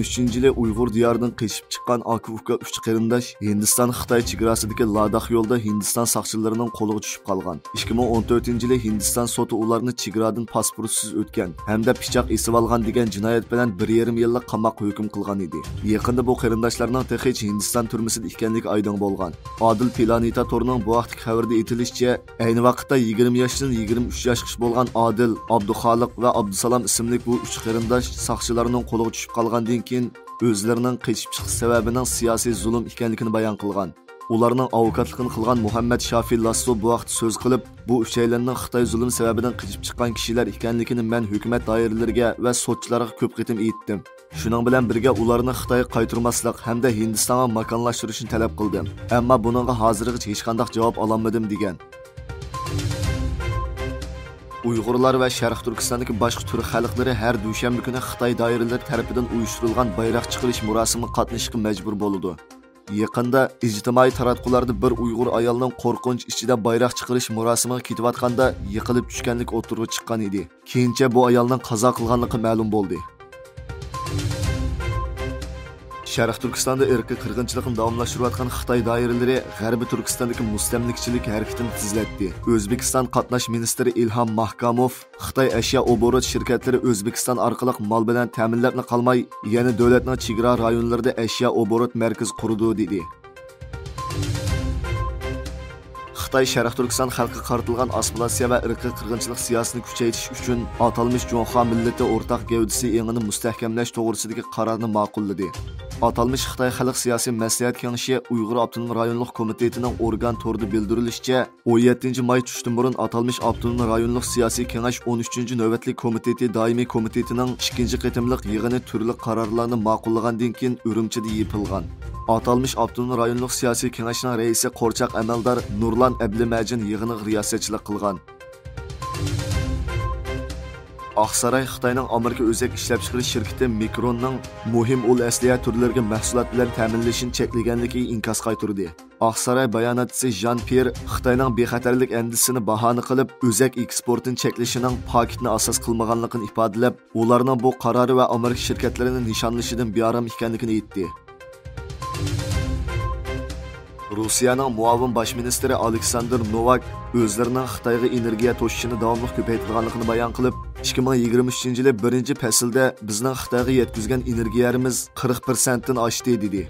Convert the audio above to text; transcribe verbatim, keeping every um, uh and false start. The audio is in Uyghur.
ئۈچىنچى يىلى ئۇيغۇر دىيارىدىن قېچىپ چىققان ئاكا-ئۇكا ئۈچ قېرىنداش ھىندىستان-خىتاي چېگراسىدىكى لاداخ يولىدا ھىندىستان ساقچىلىرىنىڭ قولىغا چۈشۈپ قالغان. ئىككى مىڭ ئون تۆتىنچى يىلى ھىندىستان سوتى ئۇلارنى چېگرادىن پاسپورتسىز ئۆتكەن ھەمدە پىچاق ئېسىۋالغان دېگەن جىنايەت بىلەن بىر يېرىم يىللىق قاماققا ھۆكۈم قىلغان ئىدى. يېقىندا بۇ قېرىنداشلارنىڭ تېخىچە ھىندىستان تۈرمىسىدە ئىكەنلىكى ئايدىڭ بولغان. ئادىل پلانېتا تورىنىڭ بۇ ھەقتىكى خەۋىرىدە ئېيتىلىشىچە، ئەينى ۋاقىتتا يىگىرمە ياشتىن يىگىرمە ئۈچ ياشقىچە بولغان ئادىل، ئابدۇخالىق ۋە ئابدۇسالام ئىسىملىك بۇ ئۈچ قېرىنداش ساقچىلارنىڭ قولىغا چۈشۈپ قالغاندىن كېيىن، ئۆزلىرىنىڭ قېچىپ چىقىش سەۋەبىنىڭ سىياسىي زۇلۇم ئىكەنلىكىنى بايان قىلغان. ئۇلارنىڭ ئاۋوكاتلىقىنى قىلغان مۇھەممەد شافى لاسسو بۇ ھەقتە سۆز قىلىپ، بۇ ئۈچەيلەننىڭ خىتاي زۇلۇم سەۋەبىدىن قېچىپ چىققان كىشىلەر ئىكەنلىكىنى مەن ھۆكۈمەت دائىرىلىرىگە ۋە سوتچىلارغا كۆپ قېتىم ئېيتتىم. شۇنىڭ بىلەن بىرگە ئۇلارنى خىتايغا قايتۇرماسلىق ھەمدە ھىندىستانغا ماكانلاشتۇرۇشنى تەلەپ قىلدىم. ئەمما بۇنىڭغا ھازىرغىچە ھېچقانداق جاۋاب ئالالمىدىم، دېگەن. ئۇيغۇرلار ۋە شەرقىي تۈركىستاندىكى باشقا تۈرك خەلقلىرى ھەر دۈشەنبە كۈنى خىتاي دائىرىلىرى تەرىپىدىن ئۇيۇشتۇرۇلغان بايراق چىقىرىش مۇراسىمىغا قاتنىشىشقا مەجبۇر بولىدۇ. يېقىندا ئىجتىمائىي تاراتقۇلاردا بىر ئۇيغۇر ئايالنىڭ قورقۇنچ ئىچىدە بايراق چىقىرىش مۇراسىمىغا كېتىۋاتقاندا يىقىلىپ چۈشكەنلىكى ئوتتۇرىغا چىققان ئىدى. كېيىنچە بۇ ئايالنىڭ قازا قىلغانلىقى مەلۇم بولدى. شەرقىي تۈركىستاندا ئىرقىي قىرغىنچىلىقنى داۋاملاشتۇرۇۋاتقان خىتاي دائىرىلىرى غەربىي تۈركىستاندىكى مۇستەملىكىچىلىك ھەرىكىتىنى تېزلەتتى. ئۆزبېكىستان قاتناش مىنىستىرى ئىلھام ماھكاموف خىتاي ئەشيا ئوبوروت شىركەتلىرى ئۆزبېكىستان ئارقىلىق مال بىلەن تەمىنلەپلا قالماي، يەنە دۆلەتنىڭ چېگرا رايونلىرىدا ئەشيا ئوبوروت مەركىزى قۇرىدۇ، دېدى. خىتاي شەرقىي تۈركىستان خەلقىگە قارىتىلغان ئاسسىمىلياتسىيە ۋە ئىرقىي قىرغىنچىلىق سىياسىتىنى كۈچەيتىش ئۈچۈن ئاتالمىش جۇڭخۇا مىللىتى ئورتاق گەۋدىسى ئېڭىنى مۇستەھكەملەش توغرىسىدىكى قارارنى ماقۇللىدى. ئاتالمىش خىتاي خەلق سىياسىي مەسلىھەت كېڭىشى ئۇيغۇر ئاپتونوم رايونلۇق كومىتېتىنىڭ ئورگان تورىدا بىلدۈرۈلۈشىچە، ئون يەتتىنچى ماي چۈشتىن بۇرۇن ئاتالمىش ئاپتونوم رايونلۇق سىياسىي كېڭەش ئون ئۈچىنچى نۆۋەتلىك كومىتېتى دائىمىي كومىتېتىنىڭ ئىككىنچى قېتىملىق يىغىنى تۈرلۈك قارارلارنى ماقۇللىغاندىن كېيىن ئۈرۈمچىدە يېپىلغان. ئاتالمىش ئاپتونوم رايونلۇق سىياسىي كېڭەشنىڭ رەئىسى قورچاق ئەمەلدار نۇرلان ئەبلىمەجىن يىغىنغا رىياسەتچىلىك قىلغان. ئاقساراي خىتاينىڭ ئامېرىكا ئۆزەك ئىشلەپچىقىرىش شىركىتى مىكروننىڭ مۇھىم ئۇل ئەسلىھە تۈرلىرىگە مەھسۇلات بىلەن تەمىنلىشىنى چەكلىگەنلىكىگە ئىنكاس قايتۇردى. ئاقساراي باياناتچىسى ژان پيېر خىتاينىڭ بىخەتەرلىك ئەندىزىسىنى باھانە قىلىپ، ئۆزەك ئېكسپورتىنى چەكلىشىنىڭ پاكىتنى ئاساس قىلمىغانلىقىنى ئىپادىلەپ، ئۇلارنىڭ بۇ قارارى ۋە ئامېرىكا شىركەتلىرىنى نىشانلىشىدىن بىئارام ئىكەنلىكىنى ئېيتتى. روسىيەنىڭ مۇئاۋىن باش مىنىستىرى ئالېكساندىر نوۋاك ئۆزلىرىنىڭ خىتايغا ئېنېرگىيە توشۇشىنى داۋاملىق كۆپەيتىدىغانلىقىنى بايان قىلىپ، ئىككى مىڭ يىگىرمە ئۈچىنچى يىلى بىرىنچى پەسىلدە بىزنىڭ خىتايغا يەتكۈزگەن ئېنېرگىيەمىز قىرىق پىرسەنتتىن ئاشتى، دېدى.